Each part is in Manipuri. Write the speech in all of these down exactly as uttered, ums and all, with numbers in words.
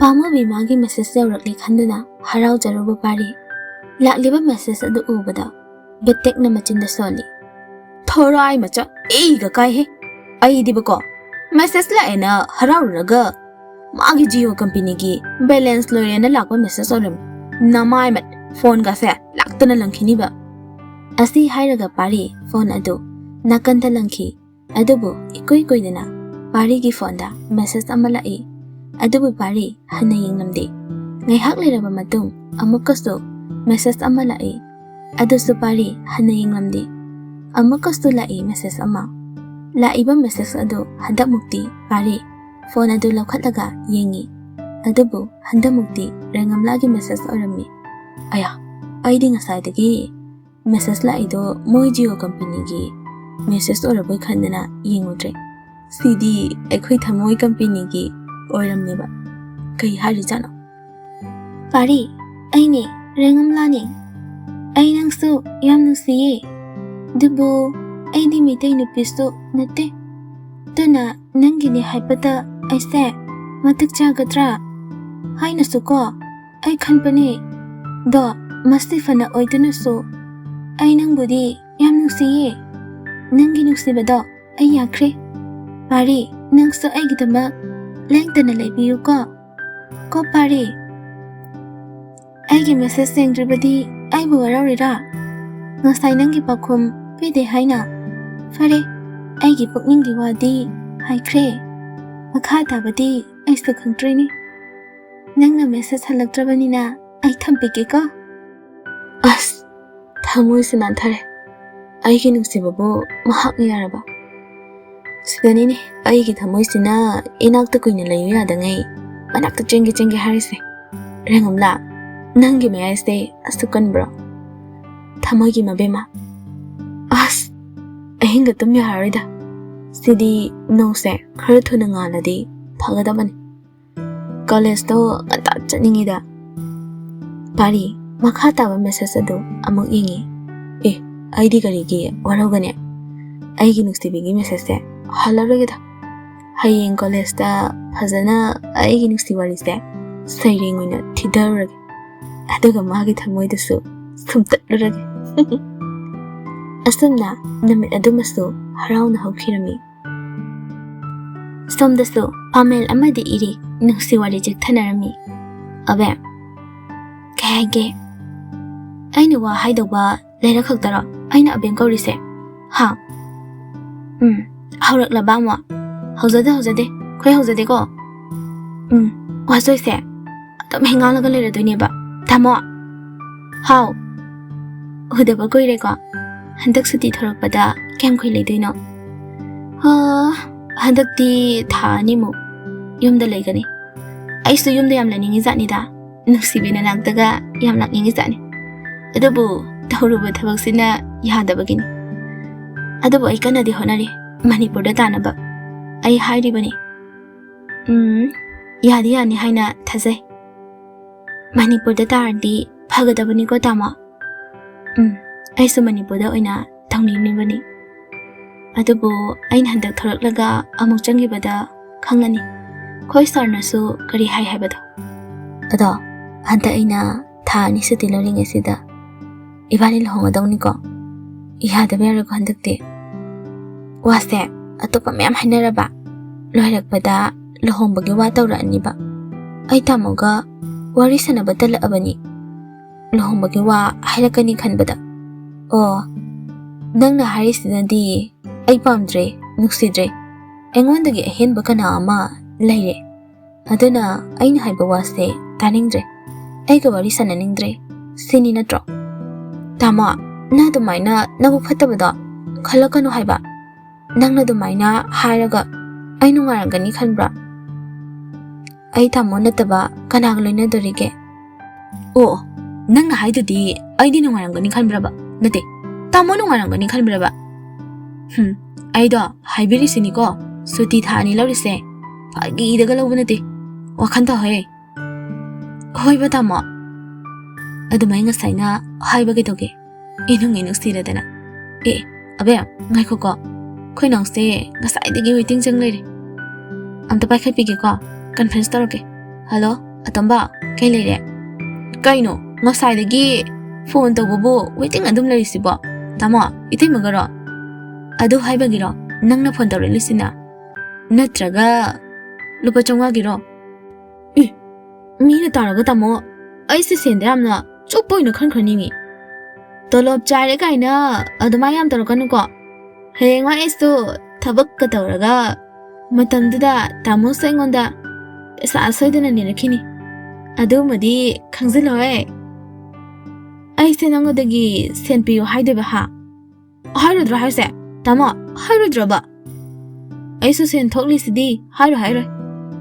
ꯄꯥꯝꯃꯨꯕꯤ ꯃꯥꯒꯤ ꯃꯦꯁꯦꯖ ꯌꯧꯔꯛꯂꯦ ꯈꯟꯗꯨꯅ ꯍꯔꯥꯎꯖꯔꯨꯕ ꯄꯥꯔꯤ ꯂꯥꯛꯂꯤꯕ ꯃꯦꯁꯦꯖ ꯑꯗꯨ ꯎꯕꯗ ꯕꯦꯇꯦꯛꯅ ꯃꯆꯤꯟꯗ ꯁꯣꯜꯂꯤ꯫ ꯊꯣꯔꯥꯏ ꯃꯆꯥ, ꯑꯩꯒ ꯀꯥꯏꯍꯦ꯫ ꯑꯩꯗꯤꯕꯀꯣ, ꯃꯦꯁꯦꯖ ꯂꯥꯛꯑꯦꯅ ꯍꯔꯥꯎꯔꯨꯔꯒ ꯃꯥꯒꯤ ꯖꯤꯑꯣ ꯀꯝꯄꯦꯅꯤꯒꯤ ꯕꯦꯂꯦꯟꯁ ꯂꯣꯏꯔꯦꯅ ꯂꯥꯛꯄ ꯃꯦꯁꯦꯖ ꯑꯣꯏꯔꯝꯃꯤ꯫ ꯅꯃꯥꯏ ꯃꯠ, ꯐꯣꯟꯒꯁꯦ ꯂꯥꯛꯇꯅ ꯂꯪꯈꯤꯅꯤꯕ꯫ ꯑꯁꯤ ꯍꯥꯏꯔꯒ ꯄꯥꯔꯤ ꯐꯣꯟ ꯑꯗꯨ ꯅꯥꯀꯟꯗ ꯂꯪꯈꯤ꯫ ꯑꯗꯨꯕꯨ ꯏꯀꯨꯏ ꯀꯨꯏꯗꯅ ꯄꯥꯔꯤꯒꯤ ꯐꯣꯟꯗ ꯃꯦꯁꯦꯖ ꯑꯃ ꯂꯥꯛꯏ꯫ ꯑꯗꯨꯕꯨ ꯄꯥꯔꯤ ꯍꯟꯅ ꯌꯦꯡꯂꯝꯗꯦ꯫ ꯉꯥꯏꯍꯥꯛ ꯂꯩꯔꯕ ꯃꯇꯨꯡ ꯑꯃꯨꯛꯀꯁꯨ ꯃꯦꯁꯦꯖ ꯑꯃ ꯂꯥꯛꯏ꯫ ꯑꯗꯨꯁꯨ ꯄꯥꯔꯤ ꯍꯟꯅ ꯌꯦꯡꯂꯝꯗꯦ꯫ ꯑꯃꯨꯛꯀꯁꯨ ꯂꯥꯛꯏ ꯃꯦꯁꯦꯖ ꯑꯃ꯫ ꯂꯥꯛꯏꯕ ꯃꯦꯁꯦꯖ ꯑꯗꯨ ꯍꯟꯗꯛꯃꯨꯛꯇꯤ ꯄꯥꯔꯤ ꯐꯣꯟ ꯑꯗꯨ ꯂꯧꯈꯠꯂꯒ ꯌꯦꯡꯉꯤ꯫ ꯑꯗꯨꯕꯨ ꯍꯟꯗꯛꯃꯨꯛꯇꯤ ꯔꯦꯉꯝꯂꯥꯒꯤ ꯃꯦꯁꯦꯖ ꯑꯣꯏꯔꯝꯃꯤ꯫ ꯑꯌꯥ, ꯑꯩꯗꯤ ꯉꯁꯥꯏꯗꯒꯤ ꯃꯦꯁꯦꯖ ꯂꯥꯛꯏꯗꯣ ꯃꯣꯏ ꯖꯤꯑꯣ ꯀꯝꯄꯦꯅꯤꯒꯤ ꯃꯦꯁꯦꯖ ꯑꯣꯏꯔꯕꯣꯏ ꯈꯟꯗꯅ ꯌꯦꯡꯉꯨꯗ꯭ꯔꯦ꯫ ꯁꯤꯗꯤ ꯑꯩꯈꯣꯏ ꯊꯃꯣꯏ ꯀꯝꯄꯦꯅꯤꯒꯤ ꯑꯣꯏꯔꯝꯃꯦꯕ꯫ ꯀꯩ ꯍꯥꯏꯔꯤꯖꯥꯠꯅꯣ? ꯄꯥꯔꯤ, ꯑꯩꯅꯦ, ꯔꯦꯉꯝꯂꯥꯅꯦ꯫ ꯑꯩ ꯅꯪꯁꯨ ꯌꯥꯝ ꯅꯨꯡꯁꯤꯌꯦ꯫ ꯑꯗꯨꯕꯨ ꯑꯩꯗꯤ ꯃꯩꯇꯩ ꯅꯨꯄꯤꯁꯨ ꯅꯠꯇꯦ꯫ ꯑꯗꯨꯅ ꯅꯪꯒꯤꯅꯦ ꯍꯥꯏꯕꯗ ꯑꯩꯁꯦ ꯃꯇꯤꯛ ꯆꯥꯒꯗ꯭ꯔꯥ ꯍꯥꯏꯅꯁꯨꯀꯣ ꯑꯩ ꯈꯟꯕꯅꯦ꯫ ꯑꯗꯣ ꯃꯁꯤ ꯐꯅ ꯑꯣꯏꯗꯨꯅꯁꯨ ꯑꯩ ꯅꯪꯕꯨꯗꯤ ꯌꯥꯝ ꯅꯨꯡꯁꯤꯌꯦ꯫ ꯅꯪꯒꯤ ꯅꯨꯡꯁꯤꯕꯗꯣ ꯑꯩ ꯌꯥꯈ꯭ꯔꯦ꯫ ꯄꯥꯔꯤ, ꯅꯪꯁꯨ ꯑꯩꯒꯤꯗꯃꯛ ꯂꯦꯡꯗꯅ ꯂꯩꯕꯤꯌꯨꯀꯣ꯫ ꯀꯣ ꯄꯥꯔꯤ, ꯑꯩꯒꯤ ꯃꯦꯁꯦꯖ ꯌꯦꯡꯗ꯭ꯔꯤꯕꯗꯤ ꯑꯩꯕꯨ ꯋꯥꯔꯧꯔꯤꯔꯥ? ꯉꯁꯥꯏ ꯅꯪꯒꯤ ꯄꯥꯎꯈꯨꯝ ꯄꯤꯗꯦ ꯍꯥꯏꯅ? ꯐꯔꯦ, ꯑꯩꯒꯤ ꯄꯨꯛꯅꯤꯡꯒꯤ ꯋꯥꯗꯤ ꯍꯥꯏꯈ꯭ꯔꯦ꯫ ꯃꯈꯥ ꯇꯥꯕꯗꯤ ꯑꯩꯁꯨ ꯈꯪꯗ꯭ꯔꯦꯅꯦ꯫ ꯅꯪꯅ ꯃꯦꯁꯦꯖ ꯍꯜꯂꯛꯇ꯭ꯔꯕꯅꯤꯅ ꯑꯩ ꯊꯝꯕꯤꯒꯦꯀꯣ꯫ ꯑꯁ, ꯊꯃꯣꯏꯁꯦ ꯅꯥꯟꯊꯔꯦ꯫ ꯑꯩꯒꯤ ꯅꯨꯡꯁꯤꯕꯕꯨ ꯃꯍꯥꯛꯅ ꯌꯥꯔꯕ? ꯁꯤꯗꯅꯤꯅꯦ ꯑꯩꯒꯤ ꯊꯃꯣꯏꯁꯤꯅ ꯏꯅꯥꯛꯇ ꯀꯨꯏꯅ ꯂꯩꯌꯨ ꯌꯥꯗꯉꯩ ꯃꯅꯥꯛꯇ ꯆꯦꯟꯒꯦ ꯆꯦꯟꯒꯦ ꯍꯥꯏꯔꯤꯁꯦ꯫ ꯔꯦꯉꯝꯂꯥ, ꯅꯪꯒꯤ ꯃꯌꯥꯏꯁꯦ ꯑꯁꯨꯛ ꯀꯟꯕ꯭ꯔꯣ? ꯊꯃꯣꯏꯒꯤ ꯃꯕꯦꯝꯃ, ꯑꯁ, ꯑꯍꯤꯡꯒ ꯇꯨꯝ ꯌꯥꯔꯔꯣꯏꯗ꯫ ꯁꯤꯗꯤ ꯅꯣꯡꯁꯦ ꯈꯔ ꯊꯨꯅ ꯉꯥꯜꯂꯗꯤ ꯐꯒꯗꯕꯅꯤ꯫ ꯀꯣꯂꯦꯖꯇꯣ ꯉꯟꯇꯥ ꯆꯠꯅꯤꯡꯉꯤꯗ꯫ ꯄꯥꯔꯤ, ꯃꯈꯥ ꯇꯥꯕ ꯃꯦꯁꯦꯖ ꯑꯗꯨ ꯑꯃꯨꯛ ꯌꯦꯡꯉꯤ꯫ ꯑꯦ, ꯑꯩꯗꯤ ꯀꯔꯤꯒꯤ ꯋꯥꯔꯧꯒꯅꯤ? ꯑꯩꯒꯤ ꯅꯨꯡꯁꯤꯕꯤꯒꯤ ꯃꯦꯁꯦꯖꯁꯦ ꯍꯜꯂꯔꯣꯏꯒꯦꯗ꯫ ꯍꯌꯦꯡ ꯀꯣꯂꯦꯖꯇ ꯐꯖꯅ ꯑꯩꯒꯤ ꯅꯨꯡꯁꯤ ꯋꯥꯔꯤꯁꯦ ꯁꯩꯔꯦꯡ ꯑꯣꯏꯅ ꯊꯤꯗꯔꯨꯔꯒꯦ꯫ ꯑꯗꯨꯒ ꯃꯥꯒꯤ ꯊꯃꯣꯏꯗꯁꯨ ꯁꯨꯝꯇꯠꯂꯨꯔꯒꯦ꯫ ꯑꯁꯨꯝꯅ ꯅꯨꯃꯤꯠ ꯑꯗꯨꯃꯁꯨ ꯍꯔꯥꯎꯅ ꯍꯧꯈꯤꯔꯝꯃꯤ꯫ ꯁꯣꯝꯗꯁꯨ ꯄꯥꯃꯦꯜ ꯑꯃꯗꯤ ꯏꯔꯤ ꯅꯨꯡꯁꯤ ꯋꯥꯔꯤ ꯆꯤꯛꯊꯅꯔꯝꯃꯤ꯫ ꯑꯕꯦꯝ, ꯀꯩ ꯍꯥꯏꯒꯦ? ꯑꯩꯅ ꯋꯥ ꯍꯥꯏꯗꯧꯕ ꯂꯩꯔꯛ ꯈꯛꯇꯔꯣ ꯑꯩꯅ ꯑꯕꯦꯝ ꯀꯧꯔꯤꯁꯦ? ꯍꯥ? ꯎꯝ, ꯍꯧꯔꯛꯂꯕ ꯑꯃꯨꯛ? ꯍꯧꯖꯗꯦ, ꯍꯧꯖꯗꯦ, ꯑꯩꯈꯣꯏ ꯍꯧꯖꯗꯦꯀꯣ꯫ ꯎꯝ, ꯋꯥꯆꯣꯏꯁꯦ ꯑꯗꯨꯝ ꯍꯦꯛ ꯉꯥꯡꯂꯒ ꯂꯩꯔꯗꯣꯏꯅꯦꯕ꯫ ꯇꯥꯃꯣ! ꯍꯥꯎ! ꯎꯗꯕ ꯀꯨꯏꯔꯦꯀꯣ꯫ ꯍꯟꯗꯛ ꯁꯨꯇꯤ ꯊꯣꯔꯛꯄꯗ ꯀꯌꯥꯝ ꯀꯨꯏ ꯂꯩꯗꯣꯏꯅꯣ? ꯑꯥ, ꯍꯟꯗꯛꯇꯤ ꯊꯥ ꯑꯅꯤꯃꯨꯛ ꯌꯨꯝꯗ ꯂꯩꯒꯅꯤ꯫ ꯑꯩꯁꯨ ꯌꯨꯝꯗ ꯌꯥꯝ ꯂꯩꯅꯤꯡꯉꯤ ꯖꯥꯠꯅꯤꯗ꯫ ꯅꯨꯡꯁꯤꯕꯤ ꯅꯅꯥꯛꯇꯒ ꯌꯥꯝ ꯂꯥꯛꯅꯤꯡꯉꯤ ꯖꯥꯠꯅꯤ꯫ ꯑꯗꯨꯕꯨ ꯇꯧꯔꯨꯕ ꯊꯕꯛꯁꯤꯅ ꯌꯥꯗꯕꯒꯤꯅꯤ꯫ ꯑꯗꯨꯕꯨ ꯑꯩ ꯀꯟꯅꯗꯤ ꯍꯣꯠꯅꯔꯤ ꯃꯅꯤꯄꯨꯔꯗ ꯇꯥꯅꯕ꯫ ꯑꯩ ꯍꯥꯏꯔꯤꯕꯅꯤ꯫ ꯎꯝ, ꯌꯥꯗꯤ ꯌꯥꯅꯤ ꯍꯥꯏꯅ ꯊꯥꯖꯩ꯫ ꯃꯅꯤꯄꯨꯔꯗ ꯇꯥꯔꯗꯤ ꯐꯒꯗꯕꯅꯤꯀꯣ, ꯇꯥꯃꯣ? ꯎꯝ, ꯑꯩꯁꯨ ꯃꯅꯤꯄꯨꯔꯗ ꯑꯣꯏꯅ ꯇꯧꯅꯤꯡꯂꯤꯕꯅꯤ꯫ ꯑꯗꯨꯕꯨ ꯑꯩꯅ ꯍꯟꯗꯛ ꯊꯣꯔꯛꯂꯒ ꯑꯃꯨꯛ ꯆꯪꯈꯤꯕꯗ ꯈꯪꯂꯅꯤ꯫ ꯑꯩꯈꯣꯏ ꯁꯥꯔꯅꯁꯨ ꯀꯔꯤ ꯍꯥꯏ ꯍꯥꯏꯕꯗꯣ꯫ ꯑꯗꯣ ꯍꯟꯗꯛ ꯑꯩꯅ ꯊꯥ ꯑꯅꯤ ꯁꯨꯇꯤ ꯂꯧꯔꯤꯉꯩꯁꯤꯗ ꯏꯕꯥꯅꯤ ꯂꯨꯍꯣꯡꯒꯗꯧꯅꯤꯀꯣ꯫ ꯌꯥꯗꯕ ꯌꯥꯔꯣꯏꯀꯣ ꯍꯟꯗꯛꯇꯤ꯫ ꯋꯥꯁꯦ ꯑꯇꯣꯞꯄ ꯃꯌꯥꯝ ꯍꯥꯏꯅꯔꯕ, ꯂꯣꯏꯔꯛꯄꯗ ꯂꯨꯍꯣꯡꯕꯒꯤ ꯋꯥ ꯇꯧꯔꯛꯑꯅꯤꯕ꯫ ꯑꯩ ꯇꯥꯃꯣꯒ ꯋꯥꯔꯤ ꯁꯥꯟꯅꯕ ꯇꯜꯂꯛꯑꯕꯅꯤ꯫ ꯂꯨꯍꯣꯡꯕꯒꯤ ꯋꯥ ꯍꯥꯏꯔꯛꯀꯅꯤ ꯈꯟꯕꯗ꯫ ꯑꯣ, ꯅꯪꯅ ꯍꯥꯏꯔꯤꯁꯤꯅꯗꯤ ꯑꯩ ꯄꯥꯝꯗ꯭ꯔꯦ, ꯅꯨꯡꯁꯤꯗ꯭ꯔꯦ꯫ ꯑꯩꯉꯣꯟꯗꯒꯤ ꯑꯍꯦꯟꯕ ꯀꯅꯥ ꯑꯃ ꯂꯩꯔꯦ꯫ ꯑꯗꯨꯅ ꯑꯩꯅ ꯍꯥꯏꯕ ꯋꯥꯁꯦ ꯇꯥꯅꯤꯡꯗ꯭ꯔꯦ꯫ ꯑꯩꯒ ꯋꯥꯔꯤ ꯁꯥꯟꯅꯅꯤꯡꯗ꯭ꯔꯦ꯫ ꯁꯤꯅꯤ ꯅꯠꯇ꯭ꯔꯣ? ꯇꯥꯃꯣ, ꯅꯪ ꯑꯗꯨꯃꯥꯏꯅ ꯅꯕꯨꯛ ꯐꯠꯇꯕꯗꯣ ꯈꯜꯂꯛꯀꯅꯨ ꯍꯥꯏꯕ꯫ ꯅꯪꯅ ꯑꯗꯨꯃꯥꯏꯅ ꯍꯥꯏꯔꯒ ꯑꯩ ꯅꯨꯡꯉꯥꯏꯔꯝꯒꯅꯤ ꯈꯟꯕ꯭ꯔꯥ? ꯑꯩ ꯇꯥꯃꯣ ꯅꯠꯇꯕ ꯀꯅꯥꯒ ꯂꯣꯏꯅꯗꯣꯔꯤꯒꯦ? ꯑꯣ, ꯅꯪꯅ ꯍꯥꯏꯗꯨꯗꯤ ꯑꯩꯗꯤ ꯅꯨꯡꯉꯥꯏꯔꯝꯒꯅꯤ ꯈꯟꯕ꯭ꯔꯕ? ꯅꯠꯇꯦ, ꯇꯥꯃꯣ ꯅꯨꯡꯉꯥꯏꯔꯝꯒꯅꯤ ꯈꯟꯕ꯭ꯔꯕ? ꯍꯨꯝ, ꯑꯩꯗꯣ ꯍꯥꯏꯕꯤꯔꯤꯁꯤꯅꯤꯀꯣ, ꯁꯨꯇꯤ ꯊꯥ ꯑꯅꯤ ꯂꯧꯔꯤꯁꯦ ꯐꯥꯒꯤꯗꯒ ꯂꯧꯕ ꯅꯠꯇꯦ꯫ ꯋꯥꯈꯜ ꯇꯧꯍꯦ꯫ ꯍꯣꯏꯕ ꯇꯥꯃꯣ, ꯑꯗꯨꯃꯥꯏ ꯉꯁꯥꯏꯅ ꯍꯥꯏꯕ ꯀꯩꯗꯧꯒꯦ? ꯏꯅꯨꯡ ꯏꯅꯨꯡ ꯁꯤꯔꯗꯅ꯫ ꯑꯦ, ꯑꯕꯦꯝ, ꯉꯥꯏꯈꯣꯀꯣ, ꯑꯩꯈꯣꯏ ꯅꯥꯎꯁꯦ ꯉꯁꯥꯏꯗꯒꯤ ꯋꯦꯇꯤꯡ ꯆꯪ ꯂꯩꯔꯦ꯫ ꯑꯝꯇ ꯄꯥꯏꯈꯠꯄꯤꯒꯦꯀꯣ, ꯀꯟꯐ꯭ꯔꯦꯟꯁ ꯇꯧꯔꯛꯀꯦ꯫ ꯍꯜꯂꯣ? ꯑꯇꯣꯝꯕ, ꯀꯩ ꯂꯩꯔꯦ? ꯀꯩꯅꯣ, ꯉꯁꯥꯏꯗꯒꯤ ꯐꯣꯟ ꯇꯧꯕꯕꯨ ꯋꯦꯇꯤꯡ ꯑꯗꯨꯝ ꯂꯩꯔꯤꯁꯤꯕꯣ? ꯇꯥꯃꯣ, ꯏꯇꯩꯃꯒꯔꯣ? ꯑꯗꯨ ꯍꯥꯏꯕꯒꯤꯔꯣ ꯅꯪꯅ ꯐꯣꯟ ꯇꯧꯔꯛꯂꯤꯁꯤꯅ? ꯅꯠꯇ꯭ꯔꯒ ꯂꯨꯄꯥ ꯆꯥꯝꯃꯉꯥꯒꯤꯔꯣ? ꯑꯦ, ꯃꯤꯅ ꯇꯥꯔꯒ ꯇꯥꯃꯣ, ꯑꯩꯁꯦ ꯁꯦꯟꯗ ꯌꯥꯝꯅ ꯆꯣꯞꯄ ꯑꯣꯏꯅ ꯈꯟꯈ꯭ꯔꯅꯤꯅꯦ꯫ ꯇꯣꯂꯣꯞ ꯆꯥꯔꯦ ꯀꯥꯏꯅ ꯑꯗꯨꯃꯥꯏꯅ ꯌꯥꯝ ꯇꯧꯔꯛꯀꯅꯨꯀꯣ꯫ ꯍꯌꯦꯡꯋꯥꯏ ꯑꯩꯁꯨ ꯊꯕꯛꯀ ꯇꯧꯔꯒ ꯃꯇꯝꯗꯨꯗ ꯇꯥꯃꯣꯁꯨ ꯑꯩꯉꯣꯟꯗ ꯄꯩꯁꯥ ꯁꯣꯏꯗꯅ ꯅꯤꯔꯛꯈꯤꯅꯤ꯫ ꯑꯗꯨꯃꯗꯤ ꯈꯪꯖꯤꯜꯂꯣꯍꯦ꯫ ꯑꯩꯁꯦ ꯅꯪꯉꯣꯟꯗꯒꯤ ꯁꯦꯟ ꯄꯤꯌꯨ ꯍꯥꯏꯗꯣꯏꯕ ꯍꯥ? ꯍꯥꯏꯔꯨꯗ꯭ꯔꯣ ꯍꯥꯏꯁꯦ? ꯇꯥꯃꯣ, ꯍꯥꯏꯔꯨꯗ꯭ꯔꯣꯕ? ꯑꯩꯁꯨ ꯁꯦꯟ ꯊꯣꯛꯂꯤꯁꯤꯗꯤ, ꯍꯥꯏꯔꯣꯏ, ꯍꯥꯏꯔꯣꯏ꯫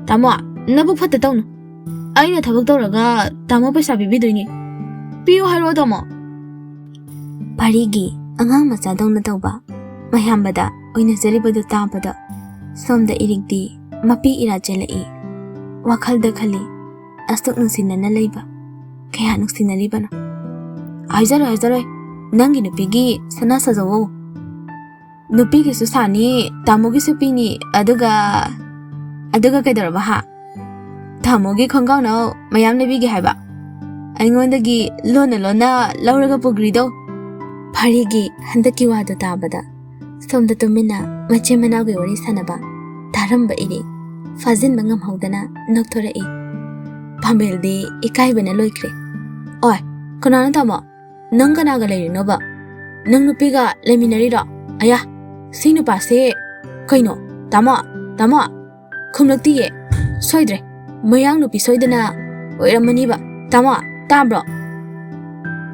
ꯇꯥꯃꯣ, ꯅꯕꯨꯛ ꯐꯠꯇ ꯇꯧꯅꯨ꯫ ꯑꯩꯅ ꯊꯕꯛ ꯇꯧꯔꯒ ꯇꯥꯃꯣ ꯄꯩꯁꯥ ꯄꯤꯕꯤꯗꯣꯏꯅꯤ꯫ ꯄꯤꯌꯨ ꯍꯥꯏꯔꯛꯑꯣ, ꯇꯥꯃꯣ꯫ ꯄꯥꯔꯤꯒꯤ ꯑꯉꯥꯡ ꯃꯆꯥꯗꯧꯅ ꯇꯧꯕ ꯃꯌꯥꯝꯕꯗ ꯑꯣꯏꯅꯖꯔꯤꯕꯗꯨ ꯇꯥꯕꯗ ꯁꯣꯝꯗ ꯏꯔꯤꯛꯇꯤ ꯃꯄꯤ ꯏꯔꯥ ꯆꯦꯜꯂꯛꯏ꯫ ꯋꯥꯈꯜꯗ ꯈꯜꯂꯤ, ꯑꯁꯨꯛ ꯅꯨꯡꯁꯤꯅꯅ ꯂꯩꯕ ꯀꯌꯥ ꯅꯨꯡꯁꯤꯅꯔꯤꯕꯅꯣ? ꯍꯥꯏꯖꯔꯣꯏ, ꯍꯥꯏꯖꯔꯣꯏ꯫ ꯅꯪꯒꯤ ꯅꯨꯄꯤꯒꯤ ꯁꯅꯥ ꯁꯥꯖꯧꯑꯣ꯫ ꯅꯨꯄꯤꯒꯤꯁꯨ ꯁꯥꯅꯤ, ꯇꯥꯃꯣꯒꯤꯁꯨ ꯄꯤꯅꯤ, ꯑꯗꯨꯒ, ꯑꯗꯨꯒ ꯀꯩꯗꯧꯔꯕ ꯍꯥ? ꯇꯥꯃꯣꯒꯤ ꯈꯣꯡꯒ꯭ꯔꯥꯎꯅ ꯃꯌꯥꯝ ꯂꯩꯕꯤꯒꯦ ꯍꯥꯏꯕ? ꯑꯩꯉꯣꯟꯗꯒꯤ ꯂꯣꯟꯅ ꯂꯣꯟꯅ ꯂꯧꯔꯒ ꯄꯨꯈ꯭ꯔꯤꯗꯣ꯫ ꯐꯥꯔꯤꯒꯤ ꯍꯟꯗꯛꯀꯤ ꯋꯥꯗꯨ ꯇꯥꯕꯗ ꯁꯣꯝꯗ ꯇꯨꯃꯤꯟꯅ ꯃꯆꯤꯟ ꯃꯅꯥꯎꯒꯤ ꯋꯥꯔꯤ ꯁꯥꯟꯅꯕ ꯇꯥꯔꯝꯕ ꯏꯔꯤ ꯐꯥꯖꯤꯟꯕ ꯉꯝꯍꯧꯗꯅ ꯅꯣꯛꯊꯣꯔꯛꯏ꯫ ꯄꯥꯃꯦꯜꯗꯤ ꯏꯀꯥꯏꯕꯅ ꯂꯣꯏꯈ꯭ꯔꯦ꯫ ꯑꯣꯏ, ꯀꯅꯥꯅꯣ ꯇꯥꯃꯣ? ꯅꯪ ꯀꯅꯥꯒ ꯂꯩꯔꯤꯅꯣꯕ? ꯅꯪ ꯅꯨꯄꯤꯒ ꯂꯩꯃꯤꯟꯅꯔꯤꯔꯣ? ꯑꯌꯥ, ꯁꯤ ꯅꯨꯄꯥꯁꯦ ꯀꯩꯅꯣ? ꯇꯥꯃꯣ, ꯇꯥꯃꯣ, ꯈꯨꯝꯂꯛꯇꯤꯌꯦ꯫ ꯁꯣꯏꯗ꯭ꯔꯦ, ꯃꯌꯥꯡ ꯅꯨꯄꯤ ꯁꯣꯏꯗꯅ ꯑꯣꯏꯔꯝꯃꯅꯤꯕ꯫ ꯇꯥꯃꯣ, ꯇꯥꯕ꯭ꯔꯣ?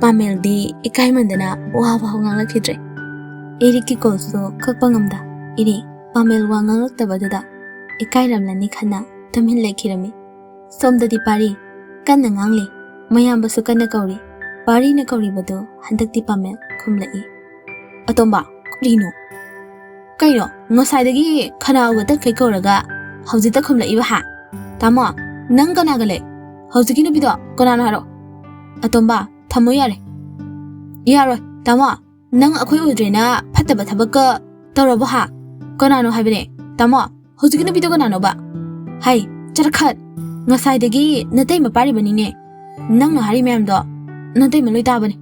ꯄꯥꯃꯦꯜꯗꯤ ꯏꯀꯥꯏꯃꯟꯗꯅ ꯋꯥ ꯐꯥꯎ ꯉꯥꯡꯂꯛꯈꯤꯗ꯭ꯔꯦ꯫ ꯏꯔꯤꯛꯀꯤ ꯀꯣꯜꯁꯨ ꯀꯛꯄ ꯉꯝꯗ ꯏꯔꯤ ꯄꯥꯃꯦꯜ ꯋꯥ ꯉꯥꯡꯂꯛꯇꯕꯗꯨꯗ ꯏꯀꯥꯏꯔꯝꯂꯅꯤ ꯈꯟꯅ ꯇꯨꯃꯤꯟ ꯂꯩꯈꯤꯔꯝꯃꯤ꯫ ꯁꯣꯝꯗꯗꯤ ꯄꯥꯔꯤ ꯀꯟꯅ ꯉꯥꯡꯂꯤ, ꯃꯌꯥꯝꯕꯁꯨ ꯀꯟꯅ ꯀꯧꯔꯤ꯫ ꯄꯥꯔꯤꯅ ꯀꯧꯔꯤꯕꯗꯨ ꯍꯟꯗꯛꯇꯤ ꯄꯥꯃꯦꯜ ꯈꯨꯝꯂꯛꯏ꯫ ꯑꯇꯣꯝꯕ, ꯀꯔꯤꯅꯣ? ꯀꯩꯅꯣ, ꯉꯁꯥꯏꯗꯒꯤ ꯈꯅꯥꯎꯒ ꯇꯠꯈꯩ ꯀꯧꯔꯒ ꯍꯧꯖꯤꯛꯇ ꯈꯨꯝꯂꯛꯏꯕ ꯍꯥ? ꯇꯥꯃꯣ, ꯅꯪ ꯀꯅꯥꯒ ꯂꯩ? ꯍꯧꯖꯤꯛꯀꯤ ꯅꯨꯄꯤꯗꯣ ꯀꯅꯥꯅꯣ ꯍꯥꯏꯔꯣ? ꯑꯇꯣꯝꯕ, ꯊꯝꯃꯣ ꯌꯥꯔꯦ꯫ ꯌꯥꯔꯣꯏ, ꯇꯥꯃꯣ, ꯅꯪ ꯑꯩꯈꯣꯏ ꯑꯣꯏꯗ꯭ꯔꯦꯅ ꯐꯠꯇꯕ ꯊꯕꯛꯀ ꯇꯧꯔꯕꯣ ꯍꯥ? ꯀꯅꯥꯅꯣ ꯍꯥꯏꯕꯅꯦ? ꯇꯥꯃꯣ, ꯍꯧꯖꯤꯛꯀꯤ ꯅꯨꯄꯤꯗꯣ ꯀꯅꯥꯅꯣꯕ? ꯍꯥꯏ, ꯆꯔꯈꯠ! ꯉꯁꯥꯏꯗꯒꯤ ꯅꯇꯩꯃ ꯄꯥꯏꯔꯤꯕꯅꯤꯅꯦ꯫ ꯅꯪꯅ ꯍꯥꯏꯔꯤ ꯃꯌꯥꯝꯗꯣ ꯅꯇꯩꯃ ꯂꯣꯏ ꯇꯥꯕꯅꯦ꯫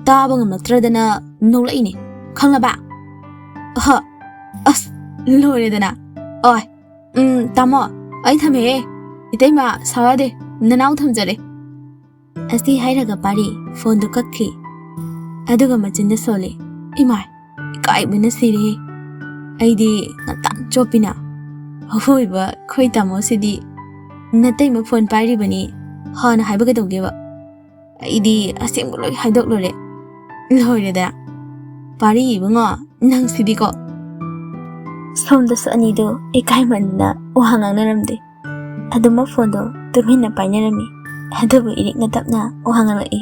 ꯇꯥꯕ ꯉꯝꯂꯛꯇ꯭ꯔꯗꯅ ꯅꯣꯛꯂꯛꯏꯅꯦ꯫ ꯈꯪꯂꯕ? ꯑꯍ, ꯑꯁ, ꯂꯣꯏꯔꯦꯗꯅ꯫ ꯑꯣꯏ, ꯎꯝ, ꯇꯥꯃꯣ, ꯑꯩ ꯊꯝꯃꯦꯍꯦ꯫ ꯏꯇꯩꯃ, ꯁꯥꯎ ꯌꯥꯗꯦ꯫ ꯅꯅꯥꯎ ꯊꯝꯖꯔꯦ꯫ ꯑꯁꯤ ꯍꯥꯏꯔꯒ ꯄꯥꯔꯤ ꯐꯣꯟꯗꯨ ꯀꯛꯈꯤ꯫ ꯑꯗꯨꯒ ꯃꯆꯤꯟꯗ ꯁꯣꯜꯂꯤ, "ꯏꯃꯥꯏ, ꯏꯀꯥꯏꯕꯅ ꯁꯤꯔꯦ꯫ ꯑꯩꯗꯤ ꯉꯟꯇꯥ ꯆꯣꯞꯄꯤꯅ꯫ ꯑꯍꯣꯏꯕ ꯑꯩꯈꯣꯏ ꯇꯥꯃꯣꯁꯤꯗꯤ ꯅꯇꯩꯃ ꯐꯣꯟ ꯄꯥꯏꯔꯤꯕꯅꯤ ꯍꯥꯟꯅ ꯍꯥꯏꯕ ꯀꯩꯗꯧꯒꯦꯕ? ꯑꯩꯗꯤ ꯑꯁꯦꯡꯕ ꯂꯣꯏ ꯍꯥꯏꯗꯣꯛꯂꯨꯔꯦ꯫ ꯂꯣꯏꯔꯦꯗ꯫ ꯄꯥꯔꯤ ꯏꯕꯨꯡꯉꯣ, ꯅꯪꯁꯤꯗꯤꯀꯣ꯫" ꯁꯣꯝꯗꯁꯨ ꯑꯅꯤꯗꯨ ꯏꯀꯥꯏꯃꯟꯗꯅ ꯋꯥ ꯉꯥꯡꯅꯔꯝꯗꯦ꯫ ꯑꯗꯨꯃꯛ ꯐꯣꯟꯗꯣ ꯇꯨꯃꯤꯟꯅ ꯄꯥꯏꯅꯔꯝꯃꯤ꯫ ꯑꯗꯨꯕꯨ ꯏꯔꯤꯛꯅ ꯇꯞꯅ ꯋꯥ ꯉꯥꯡꯂꯛꯏ꯫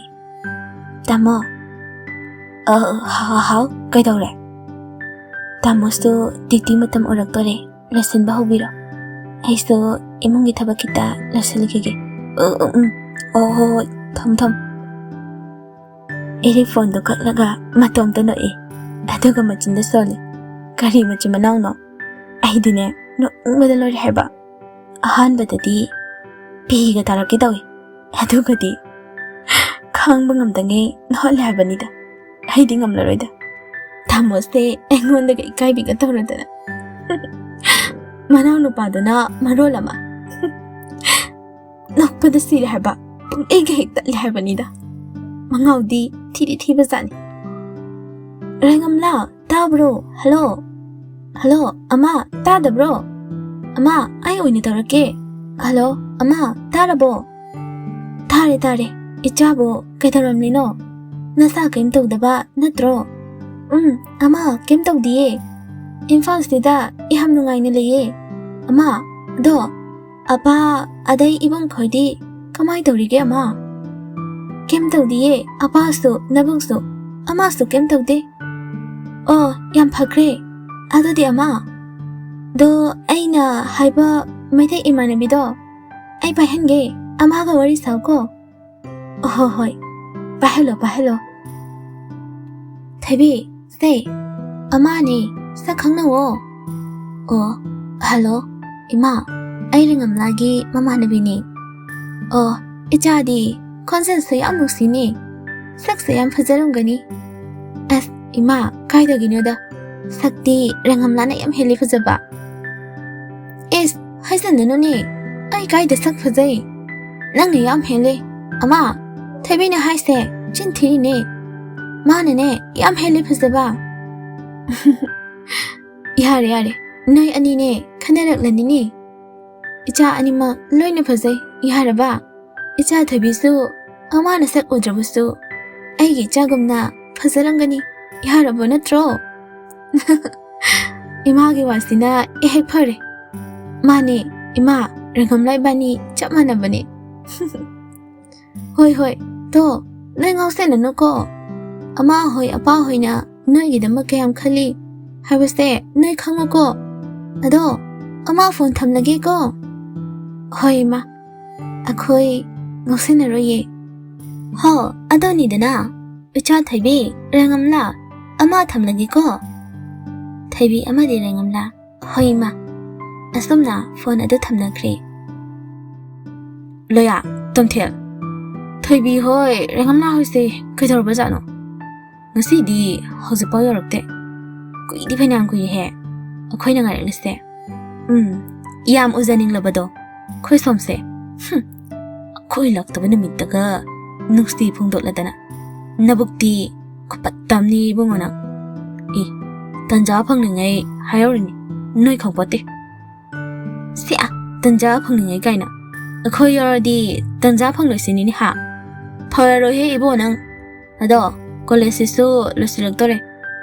"ꯇꯥꯃꯣ꯫" "ꯑ, ꯍꯥꯎ, ꯍꯥꯎ, ꯀꯩꯗꯧꯔꯦ?" "ꯇꯥꯃꯣꯁꯨ ꯗ꯭ꯌꯨꯇꯤ ꯃꯇꯝ ꯑꯣꯏꯔꯛꯇꯣꯔꯦ, ꯂꯣꯏꯁꯤꯟꯕ ꯍꯧꯕꯤꯔꯣ꯫ ꯑꯩꯁꯨ ꯏꯃꯨꯡꯒꯤ ꯊꯕꯛ ꯈꯤꯇ ꯂꯣꯏꯁꯤꯜꯂꯨꯈꯤꯒꯦ꯫" "ꯑ, ꯑ, ꯎꯝ, ꯑꯣ, ꯍꯣ, ꯍꯣꯏ, ꯊꯝ, ꯊꯝ꯫" ꯏꯔꯤꯛ ꯐꯣꯟꯗꯣ ꯀꯛꯂꯒ ꯃꯇꯣꯝꯇ ꯅꯣꯛꯏ꯫ ꯑꯗꯨꯒ ꯃꯆꯤꯟꯗ ꯁꯣꯜꯂꯤ, "ꯀꯔꯤ ꯃꯆꯤꯟ ꯃꯅꯥꯎꯅꯣ? ꯑꯩꯗꯤꯅꯦ, ꯅꯣꯛꯅꯤꯡꯕꯗ ꯂꯣꯏꯔꯦ ꯍꯥꯏꯕ꯫ ꯑꯍꯥꯟꯕꯗꯗꯤ ꯄꯤꯒ ꯇꯥꯔꯛꯀꯦ ꯇꯧꯏ, ꯑꯗꯨꯒꯗꯤ ꯈꯥꯡꯕ ꯉꯝꯗꯉꯩ ꯅꯣꯛꯍꯜꯂꯦ ꯍꯥꯏꯕꯅꯤꯗ꯫ ꯑꯩꯗꯤ ꯉꯝꯂꯔꯣꯏꯗ꯫ ꯇꯥꯃꯣꯁꯦ ꯑꯩꯉꯣꯟꯗꯒ ꯏꯀꯥꯏꯕꯤꯒ ꯇꯧꯔꯗꯅ꯫" ꯃꯅꯥꯎ ꯅꯨꯄꯥꯗꯨꯅ ꯃꯔꯣꯜ ꯑꯃ ꯅꯣꯛꯄꯗ ꯁꯤꯔꯦ ꯍꯥꯏꯕ, ꯄꯨꯡꯂꯩꯒ ꯍꯦꯛ ꯇꯠꯂꯦ ꯍꯥꯏꯕꯅꯤꯗ꯫ ꯃꯉꯥꯎꯗꯤ ꯊꯤꯗꯤ ꯊꯤꯕꯖꯥꯠꯅꯤ꯫ "ꯔꯦꯡꯉꯝꯂꯥ, ꯇꯥꯕ꯭ꯔꯣ? ꯍꯜꯂꯣ? ꯍꯜꯂꯣ, ꯑꯃ, ꯇꯥꯗꯕ꯭ꯔꯣ? ꯑꯃ, ꯑꯩ ꯑꯣꯏꯅ ꯇꯧꯔꯛꯀꯦ꯫ ꯍꯜꯂꯣ, ꯑꯃ, ꯇꯥꯔꯕꯣ?" "ꯇꯥꯔꯦ, ꯇꯥꯔꯦ꯫ ꯏꯆꯥꯕꯨ ꯀꯩꯗꯧꯔꯝꯂꯤꯅꯣ? ꯅꯁꯥ ꯀꯩꯝ ꯇꯧꯗꯕ ꯅꯠꯇ꯭ꯔꯣ?" "ꯎꯝ, ꯑꯃ, ꯀꯩꯝ ꯇꯧꯗꯤꯌꯦ꯫ ꯏꯝꯐꯥꯜꯁꯤꯗ ꯌꯥꯝ ꯅꯨꯡꯉꯥꯏꯅ ꯂꯩꯌꯦ꯫ ꯑꯃ, ꯑꯗꯣ, ꯑꯄꯥ, ꯑꯗꯩ ꯏꯕꯨꯡ ꯈꯣꯏꯗꯤ ꯀꯃꯥꯏ ꯇꯧꯔꯤꯒꯦ, ꯑꯃ?" "ꯀꯩꯝ ꯇꯧꯗꯤꯌꯦ, ꯑꯄꯥꯁꯨ, ꯅꯕꯨꯡꯁꯨ, ꯑꯃꯁꯨ ꯀꯩꯝ ꯇꯧꯗꯦ꯫" "ꯑꯣ, ꯌꯥꯝ ꯐꯈ꯭ꯔꯦ꯫ ꯑꯗꯨꯗꯤ, ꯑꯃ, ꯗꯣ ꯑꯩꯅ ꯍꯥꯏꯕ ꯃꯩꯇꯩ ꯏꯃꯥꯟꯅꯕꯤꯗꯣ ꯑꯩ ꯄꯥꯏꯍꯟꯒꯦ, ꯑꯃꯒ ꯋꯥꯔꯤ ꯁꯥꯎꯀꯣ꯫" "ꯑꯣ, ꯍꯣ, ꯍꯣꯏ, ꯄꯥꯏꯍꯜꯂꯣ, ꯄꯥꯏꯍꯜꯂꯣ꯫" "ꯊꯣꯏꯕꯤ, ꯁꯦ, ꯑꯃꯅꯦ, ꯁꯛ ꯈꯪꯅꯧꯋꯣ꯫" "ꯑꯣ, ꯍꯜꯂꯣ, ꯏꯃꯥ, ꯑꯩ ꯔꯦꯉꯝꯂꯥꯒꯤ ꯃꯃꯥꯟꯅꯕꯤꯅꯤ꯫ ꯑꯣ, ꯏꯆꯥꯗꯤ ꯈꯣꯟꯖꯦꯜꯁꯨ ꯌꯥꯝ ꯅꯨꯡꯁꯤꯅꯦ꯫ ꯁꯛꯁꯨ ꯌꯥꯝ ꯐꯖꯔꯝꯒꯅꯤ꯫ ꯑꯁ, ꯏꯃꯥ, ꯀꯥꯏꯗꯒꯤꯅꯣꯗ꯫ ꯁꯛꯇꯤ ꯔꯦꯉꯝꯂꯥꯅ ꯌꯥꯝ ꯍꯦꯜꯂꯤ ꯐꯖꯕ꯫ ꯏꯁ, ꯍꯥꯏꯖꯟꯅꯅꯨꯅꯦ꯫ ꯑꯩ ꯀꯥꯏꯗ ꯁꯛ ꯐꯖꯩ? ꯅꯪꯅ ꯌꯥꯝ ꯍꯦꯜꯂꯦ꯫ ꯑꯃ, ꯊꯣꯏꯕꯤꯅ ꯍꯥꯏꯁꯦ ꯆꯤꯟ ꯊꯤꯔꯤꯅꯦ꯫ ꯃꯥꯅꯅꯦ ꯌꯥꯝ ꯍꯦꯜꯂꯦ ꯐꯖꯕ꯫ ꯌꯥꯔꯦ, ꯌꯥꯔꯦ꯫ ꯅꯣꯏ ꯑꯅꯤꯅꯦ ꯈꯟꯅꯔꯛꯂꯅꯤꯅꯦ꯫ ꯏꯆꯥ ꯑꯅꯤꯃꯛ ꯂꯣꯏꯅ ꯐꯖꯩ꯫ ꯌꯥꯔꯕ? ꯏꯆꯥ ꯊꯣꯏꯕꯤꯁꯨ ꯑꯃꯅ ꯁꯛ ꯎꯗ꯭ꯔꯕꯁꯨ ꯑꯩꯒꯤ ꯏꯆꯥꯒꯨꯝꯅ ꯐꯖꯔꯝꯒꯅꯤ꯫ ꯌꯥꯔꯕ ꯅꯠꯇ꯭ꯔꯣ? ꯏꯃꯥꯒꯤ ꯋꯥꯁꯤꯅ ꯍꯦꯛ ꯐꯔꯦ꯫ ꯃꯥꯅꯦ, ꯏꯃꯥ, ꯔꯦꯉꯝꯂꯥ ꯏꯕꯥꯅꯤ ꯆꯞ ꯃꯥꯟꯅꯕꯅꯦ꯫ ꯍꯣꯏ, ꯍꯣꯏ, ꯇꯣ, ꯅꯣꯏ ꯉꯥꯎꯁꯟꯅꯅꯨꯀꯣ꯫ ꯑꯃꯥ ꯍꯣꯏ, ꯑꯄꯥ ꯍꯣꯏꯅ ꯅꯣꯏꯒꯤꯗꯃꯛ ꯀꯌꯥꯝ ꯈꯜꯂꯤ ꯍꯥꯏꯕꯁꯦ ꯅꯣꯏ ꯈꯪꯉꯨꯀꯣ꯫ ꯑꯗꯣ, ꯑꯃꯥ ꯐꯣꯟ ꯊꯝꯂꯒꯦꯀꯣ꯫ ꯍꯣꯏ, ꯏꯃꯥ, ꯑꯩꯈꯣꯏ ꯉꯥꯎꯁꯟꯅꯔꯣꯏꯌꯦ꯫ ꯍꯣ, ꯑꯗꯨꯅꯤꯗꯅ, ꯏꯆꯥ ꯊꯣꯏꯕꯤ, ꯔꯦꯉꯝꯂꯥ, ꯑꯃꯥ ꯊꯝꯂꯒꯦꯀꯣ꯫ ꯊꯣꯏꯕꯤ ꯑꯃꯗꯤ ꯔꯦꯉꯝꯂꯥ, ꯍꯣꯏ, ꯏꯃꯥ꯫ ꯑꯁꯨꯝꯅ ꯐꯣꯟ ꯑꯗꯨ ꯊꯝꯅꯈ꯭ꯔꯦ꯫ ꯂꯣꯌꯥ, ꯇꯣꯝꯊꯦꯜ, ꯊꯣꯏꯕꯤ ꯍꯣꯏ, ꯔꯦꯉꯝꯂꯥ ꯍꯣꯏꯁꯦ ꯀꯩꯗꯧꯔꯕꯖꯥꯠꯅꯣ? ꯉꯁꯤꯗꯤ ꯍꯧꯖꯤꯛꯐꯥꯎ ꯌꯧꯔꯛꯇꯦ꯫ ꯀꯨꯏꯗꯤ ꯐꯅꯌꯥꯝ ꯀꯨꯏꯔꯦꯍꯦ ꯑꯩꯈꯣꯏꯅ ꯉꯥꯏꯔꯛꯂꯤꯁꯦ꯫ ꯎꯝ, ꯌꯥꯝ ꯎꯖꯅꯤꯡꯂꯕꯗꯣ ꯑꯩꯈꯣꯏ ꯁꯣꯝꯁꯦ꯫ ꯍꯨꯝ, ꯑꯩꯈꯣꯏ ꯂꯥꯛꯇꯕ ꯅꯨꯃꯤꯠꯇꯒ ꯅꯨꯡꯁꯤ ꯐꯣꯡꯗꯣꯛꯂꯗꯅ꯫ ꯅꯕꯨꯛꯇꯤ ꯈꯨꯄꯠꯇꯝꯅꯤ ꯏꯕꯨꯡꯉꯣ ꯅꯪ꯫ ꯑꯦ, ꯇꯟꯖꯥ ꯐꯪꯂꯤꯉꯩ ꯍꯥꯏꯍꯧꯔꯤꯅꯤ, ꯅꯣꯏ ꯈꯪꯄꯣꯠꯇꯦ꯫ ꯁꯤꯌꯥ, ꯇꯟꯖꯥ ꯐꯪꯂꯤꯉꯩ ꯀꯥꯏꯅ꯫ ꯑꯩꯈꯣꯏ ꯌꯥꯎꯔꯗꯤ ꯇꯟꯖꯥ ꯐꯪꯂꯣꯏꯁꯤꯅꯤꯅꯦ ꯍꯥ? ꯐꯔꯔꯣꯏꯍꯦ ꯏꯕꯣ ꯅꯪ꯫ ꯑꯗꯣ, ꯀꯣꯂꯦꯖꯁꯤꯁꯨ ꯂꯣꯏꯁꯤꯜꯂꯛꯇꯣꯔꯦ꯫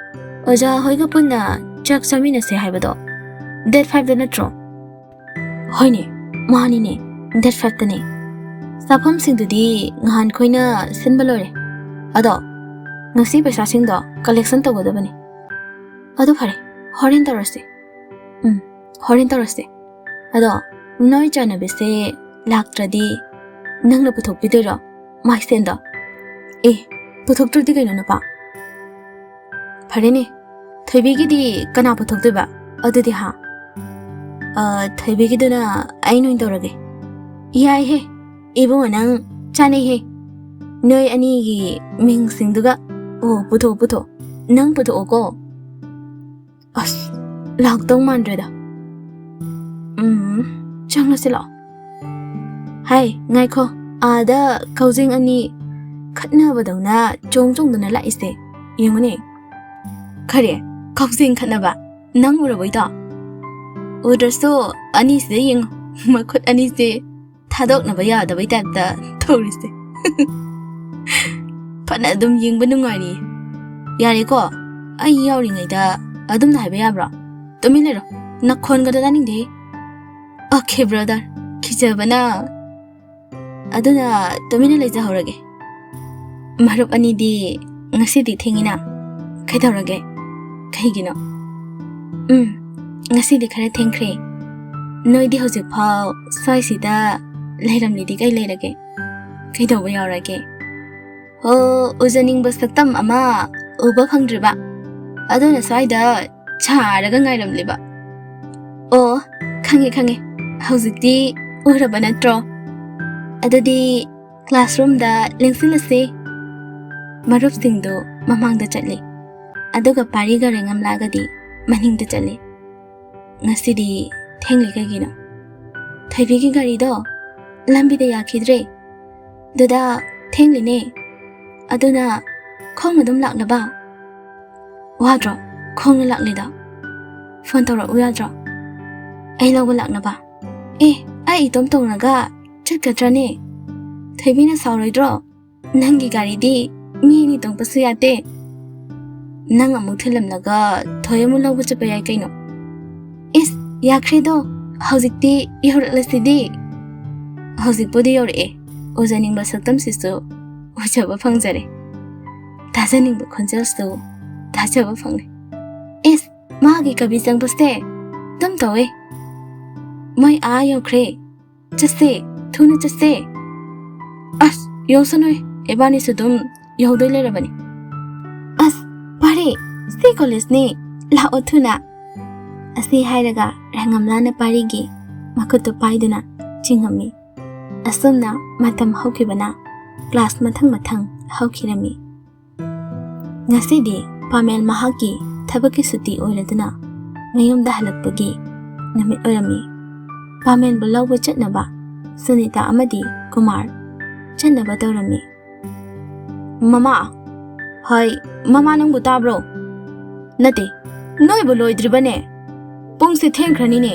ꯑꯣꯖꯥ ꯍꯣꯏꯒ ꯄꯨꯟꯅ ꯆꯥꯛ ꯆꯥꯃꯤꯟꯅꯁꯦ ꯍꯥꯏꯕꯗꯣ date five ꯇ ꯅꯠꯇ꯭ꯔꯣ? ꯍꯣꯏꯅꯦ, ꯃꯥꯅꯤꯅꯦ, date five ꯇꯅꯦ꯫ ꯆꯥꯐꯝꯁꯤꯡꯗꯨꯗꯤ ꯉꯍꯥꯟ ꯑꯩꯈꯣꯏꯅ ꯁꯤꯟꯕ ꯂꯣꯏꯔꯦ꯫ ꯑꯗꯣ, ꯉꯁꯤ ꯄꯩꯁꯥꯁꯤꯡꯗꯣ collection ꯇꯧꯒꯗꯕꯅꯦ꯫ ꯑꯗꯨ ꯐꯔꯦ, ꯍꯣꯔꯦꯟ ꯇꯧꯔꯁꯦ꯫ ꯎꯝ, ꯍꯣꯔꯦꯟ ꯇꯧꯔꯁꯦ꯫ ꯑꯗꯣ, ꯅꯣꯏ ꯆꯥꯟꯅꯕꯤꯁꯦ ꯂꯥꯛꯇ꯭ꯔꯗꯤ ꯅꯪꯅ ꯄꯨꯊꯣꯛꯄꯤꯗꯣꯏꯔꯣ ꯃꯥꯏꯁꯦꯟꯗꯣ? ꯑꯦ, ꯄꯨꯊꯣꯛꯇ꯭ꯔꯗꯤ ꯀꯩꯅꯣ ꯅꯨꯄꯥ? ꯐꯔꯦꯅꯦ, ꯊꯣꯏꯕꯤꯒꯤꯗꯤ ꯀꯅꯥ ꯄꯨꯊꯣꯛꯇꯣꯏꯕ ꯑꯗꯨꯗꯤ ꯍꯥ? ꯑ, ꯊꯣꯏꯕꯤꯒꯤꯗꯨꯅ ꯑꯩꯅ ꯑꯣꯏꯅ ꯇꯧꯔꯒꯦ꯫ ꯌꯥꯏꯍꯦ, ꯏꯕꯨꯡꯉꯣ, ꯅꯪ ꯆꯥꯅꯩꯍꯦ꯫ ꯅꯣꯏ ꯑꯅꯤꯒꯤ ꯃꯤꯡꯁꯤꯡꯗꯨꯒ꯫ ꯑꯣ, ꯄꯨꯊꯣꯛꯑꯣ, ꯄꯨꯊꯣꯛꯑꯣ꯫ ꯅꯪ ꯄꯨꯊꯣꯛꯑꯣꯀꯣ꯫ ꯑꯁ, ꯂꯥꯛꯇꯧ ꯃꯥꯟꯗ꯭ꯔꯦꯗ꯫ ꯎꯝ, ꯆꯪꯂꯁꯤ ꯂꯥꯛꯑꯣ꯫ ꯍꯥꯏ, ꯉꯥꯏꯈꯣ꯫ ꯑꯥꯗ ꯀꯧꯖꯦꯡ ꯑꯅꯤ ꯈꯠꯅꯕꯗꯧꯅ ꯆꯣꯡ ꯆꯣꯡꯗꯅ ꯂꯥꯛꯏꯁꯦ ꯌꯦꯡꯉꯨꯅꯦ꯫ ꯀꯔꯤ? ꯀꯧꯖꯦꯡ ꯈꯠꯅꯕ? ꯅꯪ ꯎꯔꯕꯣꯏꯗꯣ? ꯎꯗ꯭ꯔꯁꯨ ꯑꯅꯤꯁꯤꯗ ꯌꯦꯡꯉꯨ꯫ ꯃꯈꯨꯠ ꯑꯅꯤꯁꯦ ꯊꯥꯗꯣꯛꯅꯕ ꯌꯥꯗꯕꯩ ꯇꯥꯏꯞꯇ ꯇꯧꯔꯤꯁꯦ꯫ ꯐꯅ ꯑꯗꯨꯝ ꯌꯦꯡꯕ ꯅꯨꯡꯉꯥꯏꯔꯤꯌꯦ꯫ ꯌꯥꯔꯦꯀꯣ, ꯑꯩ ꯌꯥꯎꯔꯤꯉꯩꯗ ꯑꯗꯨꯝꯅ ꯍꯥꯏꯕ ꯌꯥꯕ꯭ꯔꯣ? ꯇꯨꯃꯤꯟ ꯂꯩꯔꯣ, ꯅꯈꯣꯟꯒꯗꯣ ꯇꯥꯅꯤꯡꯗꯦ꯫ Okay brother, ꯈꯤꯖꯕꯅ꯫ ꯑꯗꯨꯅ ꯇꯨꯃꯤꯟꯅ ꯂꯩꯖꯍꯧꯔꯒꯦ꯫ ꯃꯔꯨꯞ ꯑꯅꯤꯗꯤ ꯉꯁꯤꯗꯤ ꯊꯦꯡꯉꯤꯅ꯫ ꯀꯩꯗꯧꯔꯒꯦ? ꯀꯩꯒꯤꯅꯣ? ꯎꯝ, ꯉꯁꯤꯗꯤ ꯈꯔ ꯊꯦꯡꯈ꯭ꯔꯦ꯫ ꯅꯣꯏꯗꯤ ꯍꯧꯖꯤꯛꯐꯥꯎ ꯁ꯭ꯋꯥꯏꯁꯤꯗ ꯂꯩꯔꯝꯂꯤꯗꯤ ꯀꯩ ꯂꯩꯔꯒꯦ? ꯀꯩꯗꯧꯕ ꯌꯥꯎꯔꯒꯦ? ꯍꯣ, ꯎꯖꯅꯤꯡꯕ ꯁꯛꯇꯝ ꯑꯃ ꯎꯕ ꯐꯪꯗ꯭ꯔꯤꯕ, ꯑꯗꯨꯅ ꯁ꯭ꯋꯥꯏꯗ ꯆꯥꯔꯒ ꯉꯥꯏꯔꯝꯂꯤꯕ꯫ ꯑꯣ, ꯈꯪꯉꯦ, ꯈꯪꯉꯦ꯫ ꯍꯧꯖꯤꯛꯇꯤ ꯎꯔꯕ ꯅꯠꯇ꯭ꯔꯣ? ꯑꯗꯨꯗꯤ classroomꯗ ꯂꯦꯡꯁꯤꯜꯂꯁꯤ꯫ ꯃꯔꯨꯞꯁꯤꯡꯗꯨ ꯃꯃꯥꯡꯗ ꯆꯠꯂꯤ, ꯑꯗꯨꯒ ꯄꯥꯔꯤꯒ ꯔꯦꯡꯉꯝꯂꯥꯒꯗꯤ ꯃꯅꯤꯡꯗ ꯆꯠꯂꯤ꯫ ꯉꯁꯤꯗꯤ ꯊꯦꯡꯂꯤ ꯀꯩꯒꯤꯅꯣ? ꯊꯣꯏꯕꯤꯒꯤ ꯒꯥꯔꯤꯗꯣ ꯂꯝꯕꯤꯗ ꯌꯥꯈꯤꯗ꯭ꯔꯦ꯫ ꯗꯗꯥ, ꯊꯦꯡꯂꯤꯅꯦ꯫ ꯑꯗꯨꯅ ꯈꯣꯡꯅ ꯑꯗꯨꯝ ꯂꯥꯛꯂꯕ? ꯋꯥꯗ꯭ꯔꯣ ꯈꯣꯡꯅ ꯂꯥꯛꯂꯤꯗꯣ? ꯐꯣꯟ ꯇꯧꯔꯛꯎ ꯌꯥꯗ꯭ꯔꯣ, ꯑꯩ ꯂꯧꯕ ꯂꯥꯛꯅꯕ? ꯑꯦ, ꯑꯩ ꯏꯇꯣꯝ ꯇꯣꯡꯂꯒ ꯆꯠꯀꯗ꯭ꯔꯅꯦ? ꯊꯣꯏꯕꯤꯅ ꯁꯥꯎꯔꯣꯏꯗ꯭ꯔꯣ? ꯅꯪꯒꯤ ꯒꯥꯔꯤꯗꯤ ꯃꯤ ꯑꯅꯤ ꯇꯣꯡꯕꯁꯨ ꯌꯥꯗꯦ꯫ ꯅꯪ ꯑꯃꯨꯛ ꯊꯤꯜꯂꯝꯂꯒ ꯊꯣꯏ ꯑꯃꯨꯛ ꯂꯧꯕ ꯆꯠꯄ ꯌꯥꯏ ꯀꯩꯅꯣ꯫ ꯏꯁ, ꯌꯥꯈ꯭ꯔꯦꯗꯣ, ꯍꯧꯖꯤꯛꯇꯤ ꯌꯧꯔꯛꯂꯁꯤꯗꯤ꯫ ꯍꯧꯖꯤꯛꯄꯨꯗꯤ ꯌꯧꯔꯛꯑꯦ, ꯎꯖꯅꯤꯡꯕ ꯁꯛꯇꯝꯁꯤꯁꯨ ꯎꯖꯕ ꯐꯪꯖꯔꯦ, ꯇꯥꯖꯅꯤꯡꯕ ꯈꯣꯟꯖꯦꯜꯁꯨ ꯇꯥꯖꯕ ꯐꯪꯂꯦ꯫ ꯏꯁ, ꯃꯥꯒꯤ ꯀꯕꯤ ꯆꯪꯕꯁꯦ ꯑꯗꯨꯝ ꯇꯧꯋꯦ꯫ ꯃꯣꯏ ꯑꯥ ꯌꯧꯈ꯭ꯔꯦ꯫ ꯆꯠꯁꯦ, ꯊꯨꯅ ꯆꯠꯁꯦ꯫ ꯑꯁ, ꯌꯧꯁꯅꯨ, ꯏꯕꯥꯅꯤꯁꯨ ꯑꯗꯨꯝ ꯌꯧꯗꯣꯏ ꯂꯩꯔꯕꯅꯤ꯫ ꯑꯁ, ꯄꯥꯔꯤ, ꯁꯤ ꯀꯣꯂꯦꯖꯅꯤ, ꯂꯥꯛꯑꯣ ꯊꯨꯅ꯫ ꯑꯁꯤ ꯍꯥꯏꯔꯒ ꯔꯪꯉꯝꯂꯥꯅ ꯄꯥꯔꯤꯒꯤ ꯃꯈꯨꯠꯇꯨ ꯄꯥꯏꯗꯨꯅ ꯆꯤꯡꯉꯝꯃꯤ꯫ ꯑꯁꯨꯝꯅ ꯃꯇꯝ ꯍꯧꯈꯤꯕꯅ ꯀ꯭ꯂꯥꯁ ꯃꯊꯪ ꯃꯊꯪ ꯍꯧꯈꯤꯔꯝꯃꯤ꯫ ꯉꯁꯤꯗꯤ ꯄꯥꯃꯦꯜ ꯃꯍꯥꯛꯀꯤ ꯊꯕꯛꯀꯤ ꯁꯨꯇꯤ ꯑꯣꯏꯔꯗꯨꯅ ꯃꯌꯨꯝꯗ ꯍꯜꯂꯛꯄꯒꯤ ꯅꯨꯃꯤꯠ ꯑꯣꯏꯔꯝꯃꯤ꯫ ꯄꯥꯃꯦꯜꯕꯨ ꯂꯧꯕ ꯆꯠꯅꯕ ꯁꯨꯅꯤꯇꯥ ꯑꯃꯗꯤ ꯀꯨꯃꯥꯔ ꯆꯠꯅꯕ ꯇꯧꯔꯝꯃꯤ꯫ "ꯃꯃꯥ, ꯍꯥꯏ, ꯃꯃꯥ ꯅꯪꯕꯨ ꯇꯥꯕ꯭ꯔꯣ? ꯅꯠꯇꯦ, ꯅꯣꯏꯕꯨ ꯂꯣꯏꯗ꯭ꯔꯤꯕꯅꯦ? ꯄꯨꯡꯁꯦ ꯊꯦꯡꯈ꯭ꯔꯅꯤꯅꯦ꯫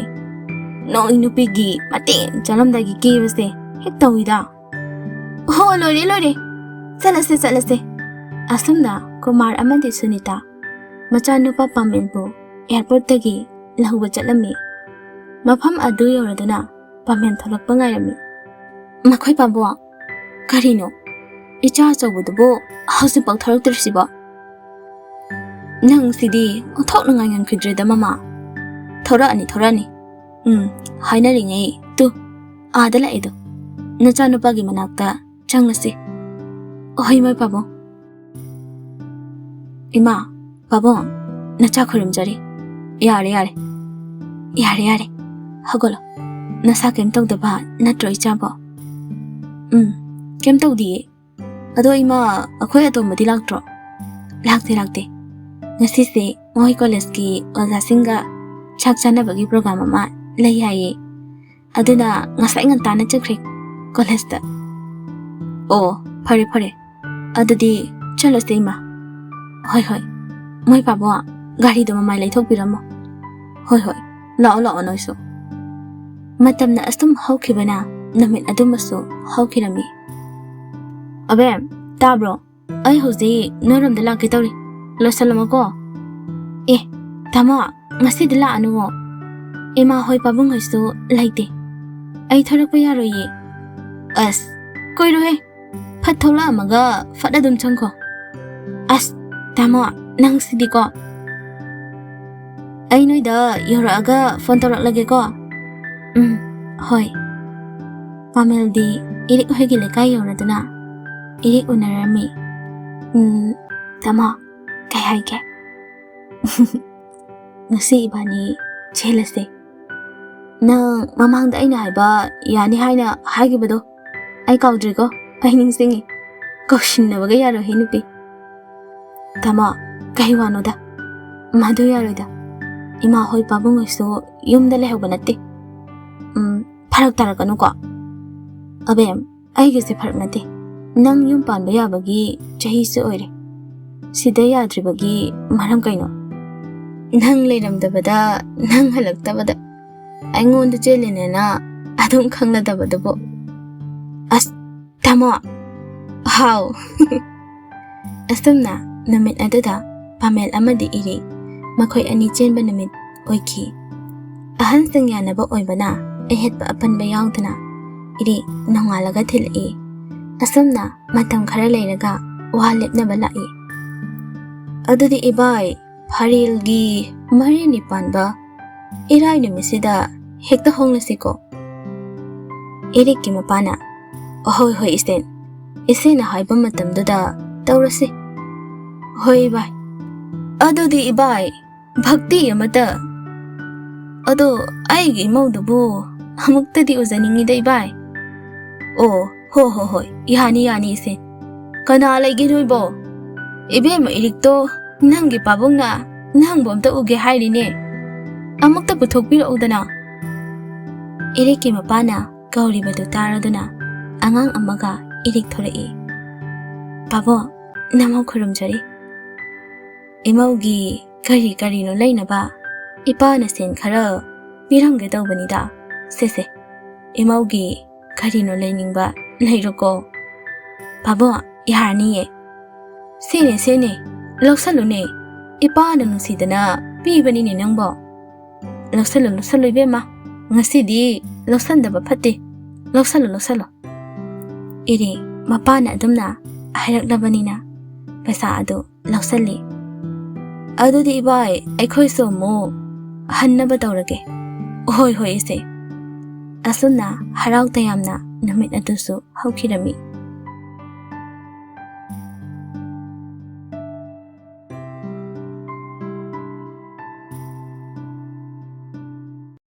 ꯅꯣꯏ ꯅꯨꯄꯤꯒꯤ ꯃꯇꯦꯡ ꯆꯠꯂꯝꯗꯥꯏꯒꯤ ꯀꯦꯕꯁꯦ ꯍꯦꯛ ꯇꯧꯏꯗ꯫ ꯍꯣ, ꯂꯣꯏꯔꯦ, ꯂꯣꯏꯔꯦ꯫ ꯆꯠꯂꯁꯦ, ꯆꯠꯂꯁꯦ꯫" ꯑꯁꯨꯝꯅ ꯀꯨꯃꯥꯔ ꯑꯃꯗꯤ ꯁꯨꯅꯤꯇꯥ ꯃꯆꯥꯅꯨꯄꯥ ꯄꯥꯃꯦꯜꯕꯨ ꯑꯦꯌꯥꯔꯄꯣꯔꯠꯇꯒꯤ ꯂꯧꯕ ꯆꯠꯂꯝꯃꯤ꯫ ꯃꯐꯝ ꯑꯗꯨ ꯌꯧꯔꯗꯨꯅ ꯄꯥꯃꯦꯜ ꯊꯣꯛꯂꯛꯄ ꯉꯥꯏꯔꯝꯃꯤ꯫ "ꯃꯈꯣꯏ ꯄꯥꯕꯨꯡ, ꯀꯔꯤꯅꯣ? ꯏꯆꯥ ꯑꯆꯧꯕꯗꯨꯕꯨ ꯍꯧꯖꯤꯛꯐꯥꯎ ꯊꯣꯛꯂꯛꯇ꯭ꯔꯤꯁꯤꯕꯣ? ꯅꯪ ꯁꯤꯗꯤ ꯑꯣꯟꯊꯣꯛꯅ ꯉꯥꯏꯉꯝꯈꯤꯗ꯭ꯔꯦꯗ, ꯃꯃꯥ꯫ ꯊꯣꯔꯛꯑꯅꯤ, ꯊꯣꯔꯛꯑꯅꯤ꯫ ꯎꯝ, ꯍꯥꯏꯅꯔꯤꯉꯩ ꯇꯨ, ꯑꯥꯗ ꯂꯥꯛꯑꯦꯗꯣ꯫ ꯅꯆꯥꯅꯨꯄꯥꯒꯤ ꯃꯅꯥꯛꯇ ꯆꯪꯂꯁꯤ꯫ ꯍꯣꯏ, ꯃꯣꯏ ꯄꯥꯕꯨꯡ꯫" "ꯏꯃꯥ, ꯄꯥꯕꯨꯡ, ꯅꯆꯥ ꯈꯨꯔꯨꯝꯖꯔꯤ꯫" "ꯌꯥꯔꯦ, ꯌꯥꯔꯦ꯫ ꯌꯥꯔꯦ, ꯌꯥꯔꯦ꯫ ꯍꯧꯒꯠꯂꯣ꯫ ꯅꯁꯥ ꯀꯩꯝ ꯇꯧꯗꯕ ꯅꯠꯇ꯭ꯔꯣ, ꯏꯆꯥꯕꯣ?" "ꯎꯝ, ꯀꯩꯝ ꯇꯧꯗꯤꯌꯦ꯫ ꯑꯗꯣ ꯏꯃꯥ, ꯑꯩꯈꯣꯏ ꯑꯇꯣꯝꯕꯗꯤ ꯂꯥꯛꯇ꯭ꯔꯣ?" "ꯂꯥꯛꯇꯦ, ꯂꯥꯛꯇꯦ꯫ ꯉꯁꯤꯁꯦ ꯃꯣꯏ ꯀꯣꯂꯦꯖꯀꯤ ꯑꯣꯖꯥꯁꯤꯡꯒ ꯆꯥꯛ ꯆꯥꯅꯕꯒꯤ ꯄ꯭ꯔꯣꯒ꯭ꯔꯥꯝ ꯑꯃ ꯂꯩ ꯍꯥꯏꯌꯦ꯫ ꯑꯗꯨꯅ ꯉꯁꯥꯏ ꯉꯟꯇꯥꯅ ꯆꯠꯈ꯭ꯔꯦ ꯀꯣꯂꯦꯖꯇ꯫" "ꯑꯣ, ꯐꯔꯦ, ꯐꯔꯦ꯫ ꯑꯗꯨꯗꯤ ꯆꯠꯂꯁꯦ, ꯏꯃꯥ꯫" "ꯍꯣꯏ, ꯍꯣꯏ꯫ ꯃꯣꯏ ꯄꯥꯕꯨꯡ, ꯒꯥꯔꯤꯗꯣ ꯃꯃꯥꯏ ꯂꯩꯊꯣꯛꯄꯤꯔꯝꯃꯣ꯫" "ꯍꯣꯏ, ꯍꯣꯏ꯫ ꯂꯥꯛꯑꯣ, ꯂꯥꯛꯑꯣ ꯅꯣꯏꯁꯨ꯫" ꯃꯇꯝꯅ ꯑꯁꯨꯝ ꯍꯧꯈꯤꯕꯅ ꯅꯨꯃꯤꯠ ꯑꯗꯨꯃꯁꯨ ꯍꯧꯈꯤꯔꯝꯃꯤ꯫ "ꯑꯕꯦꯝ, ꯇꯥꯕ꯭ꯔꯣ? ꯑꯩ ꯍꯧꯖꯤꯛ ꯅꯣꯏꯔꯣꯝꯗ ꯂꯥꯛꯀꯦ ꯇꯧꯔꯤ꯫ ꯂꯣꯏꯁꯜꯂꯝꯃꯣꯀꯣ꯫" "ꯑꯦ, ꯇꯥꯃꯣ, ꯉꯁꯤꯗꯤ ꯂꯥꯛꯑꯅꯨꯋꯣ꯫ ꯏꯃꯥ ꯍꯣꯏ ꯄꯥꯕꯨꯡ ꯍꯣꯏꯁꯨ ꯂꯩꯇꯦ꯫ ꯑꯩ ꯊꯣꯔꯛꯄ ꯌꯥꯔꯣꯏꯌꯦ꯫" "ꯑꯁ, ꯀꯨꯏꯔꯣꯏꯍꯦ꯫ ꯐꯠ ꯊꯣꯛꯂꯛꯑꯝꯃꯒ ꯐꯠ ꯑꯗꯨꯝ ꯆꯪꯈꯣ꯫" "ꯑꯁ, ꯇꯥꯃꯣ, ꯅꯪ ꯁꯤꯗꯤꯀꯣ꯫ ꯑꯩ ꯅꯣꯏꯗ ꯌꯧꯔꯛꯑꯒ ꯐꯣꯟ ꯇꯧꯔꯛꯂꯒꯦꯀꯣ꯫" "ꯎꯝ, ꯍꯣꯏ꯫" ꯄꯥꯃꯦꯜꯗꯤ ꯏꯔꯤꯛ ꯍꯣꯏꯒꯤ ꯂꯩꯀꯥꯏ ꯌꯧꯔꯗꯨꯅ ꯏꯔꯤꯛ ꯎꯅꯔꯝꯃꯤ꯫ "ꯎꯝ, ꯇꯥꯃꯣ, ꯀꯩ ꯍꯥꯏꯒꯦ?" "ꯉꯁꯤ ꯏꯕꯥꯅꯤ ꯆꯦꯜꯂꯁꯦ꯫ ꯅꯪ ꯃꯃꯥꯡꯗ ꯑꯩꯅ ꯍꯥꯏꯕ ꯌꯥꯅꯤ ꯍꯥꯏꯅ ꯍꯥꯏꯈꯤꯕꯗꯣ ꯑꯩ ꯀꯥꯎꯗ꯭ꯔꯤꯀꯣ꯫ ꯑꯩ ꯅꯤꯡꯁꯤꯡꯉꯤ꯫ ꯀꯧꯁꯤꯟꯅꯕꯒ ꯌꯥꯔꯣꯏꯍꯦ ꯅꯨꯄꯤ꯫ ꯇꯥꯃꯣ, ꯀꯩ ꯋꯥꯅꯣꯗ? ꯃꯗꯨ ꯌꯥꯔꯣꯏꯗ꯫ ꯏꯃꯥ ꯍꯣꯏ ꯄꯥꯕꯨꯡ ꯍꯣꯏꯁꯨ ꯌꯨꯝꯗ ꯂꯩꯍꯧꯕ ꯅꯠꯇꯦ꯫ ꯎꯝ, ꯐꯔꯛ ꯇꯥꯔꯛꯀꯅꯨꯀꯣ꯫ ꯑꯕꯦꯝ, ꯑꯩꯒꯤꯁꯦ ꯐꯔꯛ ꯅꯠꯇꯦ꯫ ꯅꯪ ꯌꯨꯝ ꯄꯥꯟꯕ ꯌꯥꯕꯒꯤ ꯆꯍꯤꯁꯨ ꯑꯣꯏꯔꯦ꯫ ꯁꯤꯗ ꯌꯥꯗ꯭ꯔꯤꯕꯒꯤ ꯃꯔꯝ ꯀꯩꯅꯣ? ꯅꯪ ꯂꯩꯔꯝꯗꯕꯗ, ꯅꯪ ꯍꯜꯂꯛꯇꯕꯗ ꯑꯩꯉꯣꯟꯗ ꯆꯦꯜꯂꯤꯅꯦꯅ ꯑꯗꯨꯝ ꯈꯪꯅꯗꯕꯗꯨꯕꯨ꯫ ꯑꯁ, ꯇꯥꯃꯣ꯫ ꯍꯥꯎ꯫ ꯑꯁꯨꯝꯅ ꯅꯨꯃꯤꯠ ꯑꯗꯨꯗ ꯄꯥꯃꯦꯜ ꯑꯃꯗꯤ ꯏꯔꯤꯛ ꯃꯈꯣꯏ ꯑꯅꯤ ꯆꯦꯟꯕ ꯅꯨꯃꯤꯠ ꯑꯣꯏꯈꯤ꯫ ꯑꯍꯟꯁꯤꯡ ꯌꯥꯅꯕ ꯑꯣꯏꯕꯅ ꯑꯍꯦꯠꯄ ꯑꯄꯟꯕ ꯌꯥꯎꯗꯅ ꯏꯔꯤꯛ ꯅꯣꯡꯉꯥꯜꯂꯒ ꯊꯤꯜꯂꯛꯏ꯫ ꯑꯁꯨꯝꯅ ꯃꯇꯝ ꯈꯔ ꯂꯩꯔꯒ ꯋꯥ ꯂꯦꯞꯅꯕ ꯂꯥꯛꯏ꯫ ꯑꯗꯨꯗꯤ ꯏꯕꯥꯏ, ꯐꯥꯔꯤꯜꯒꯤ ꯃꯔꯤꯅꯤ ꯄꯥꯟꯕ ꯏꯔꯥꯏ ꯅꯨꯃꯤꯠꯁꯤꯗ ꯍꯦꯛꯇ ꯍꯣꯡꯂꯁꯤꯀꯣ꯫ ꯏꯔꯤꯛꯀꯤ ꯃꯄꯥꯅ, "ꯍꯣꯏ, ꯍꯣꯏ, ꯏꯆꯦ꯫ ꯏꯆꯦꯅ ꯍꯥꯏꯕ ꯃꯇꯝꯗꯨꯗ ꯇꯧꯔꯁꯤ꯫ ꯍꯣꯏ, ꯏꯕꯥꯏ꯫ ꯑꯗꯨꯗꯤ ꯏꯕꯥꯏ, ꯚꯛꯇꯤ ꯑꯃꯇ꯫ ꯑꯗꯣ ꯑꯩꯒꯤ ꯏꯃꯧꯗꯨꯕꯨ ꯑꯃꯨꯛꯇꯗꯤ ꯎꯖꯅꯤꯡꯉꯤꯗ, ꯏꯕꯥꯏ꯫" "ꯑꯣ, ꯍꯣ, ꯍꯣ, ꯍꯣꯏ, ꯌꯥꯅꯤ, ꯌꯥꯅꯤ, ꯏꯆꯦ꯫ ꯀꯅꯥ ꯂꯩꯒꯦ ꯅꯣꯏꯕꯣ? ꯏꯕꯦꯝꯃ ꯏꯔꯤꯛꯇꯣ ꯅꯪꯒꯤ ꯄꯥꯕꯨꯡꯅ ꯅꯪꯕꯨ ꯑꯝꯇ ꯎꯒꯦ ꯍꯥꯏꯔꯤꯅꯦ꯫ ꯑꯃꯨꯛꯇ ꯄꯨꯊꯣꯛꯄꯤꯔꯛꯎꯗꯅ꯫" ꯏꯔꯤꯛꯀꯤ ꯃꯄꯥꯅ ꯀꯧꯔꯤꯕꯗꯨ ꯇꯥꯔꯗꯨꯅ ꯑꯉꯥꯡ ꯑꯃꯒ ꯏꯔꯤꯛ ꯊꯣꯔꯛꯏ꯫ "ꯄꯥꯕꯨꯡ, ꯅꯃꯧ ꯈꯨꯔꯨꯝꯖꯔꯤ꯫ ꯏꯃꯧꯒꯤ ꯀꯔꯤ ꯀꯔꯤꯅꯣ ꯂꯩꯅꯕ ꯏꯄꯥꯅ ꯁꯦꯟ ꯈꯔ ꯄꯤꯔꯝꯒꯦ ꯇꯧꯕꯅꯤꯗ꯫ ꯁꯦ, ꯁꯦ, ꯏꯃꯧꯒꯤ ꯀꯔꯤꯅꯣ ꯂꯩꯅꯤꯡꯕ ꯂꯩꯔꯣꯀꯣ꯫" "ꯄꯥꯕꯨꯡ, ꯌꯥꯔꯅꯤꯌꯦ꯫" "ꯁꯦꯅꯦ, ꯁꯦꯅꯦ, ꯂꯧꯁꯜꯂꯨꯅꯦ꯫ ꯏꯄꯥꯅ ꯅꯨꯡꯁꯤꯗꯅ ꯄꯤꯕꯅꯤꯅꯦ ꯅꯪꯕꯣ꯫ ꯂꯧꯁꯜꯂꯨ, ꯂꯧꯁꯜꯂꯨ ꯏꯕꯦꯝꯃ꯫ ꯉꯁꯤꯗꯤ ꯂꯧꯁꯟꯗꯕ ꯐꯠꯇꯦ꯫ ꯂꯧꯁꯜꯂꯨ, ꯂꯧꯁꯜꯂꯨ꯫" ꯏꯔꯤꯛ ꯃꯄꯥꯅ ꯑꯗꯨꯝꯅ ꯍꯥꯏꯔꯛꯂꯕꯅꯤꯅ ꯄꯩꯁꯥ ꯑꯗꯨ ꯂꯧꯁꯜꯂꯤ꯫ "ꯑꯗꯨꯗꯤ ꯏꯕꯥꯏ, ꯑꯩꯈꯣꯏꯁꯨ ꯑꯃꯨꯛ ꯍꯟꯅꯕ ꯇꯧꯔꯒꯦ꯫" "ꯍꯣꯏ, ꯍꯣꯏ, ꯏꯆꯦ꯫" ꯑꯁꯨꯝꯅ ꯍꯔꯥꯎ ꯇꯌꯥꯝꯅ ꯅꯨꯃꯤꯠ ꯑꯗꯨꯁꯨ ꯍꯧꯈꯤꯔꯝꯃꯤ꯫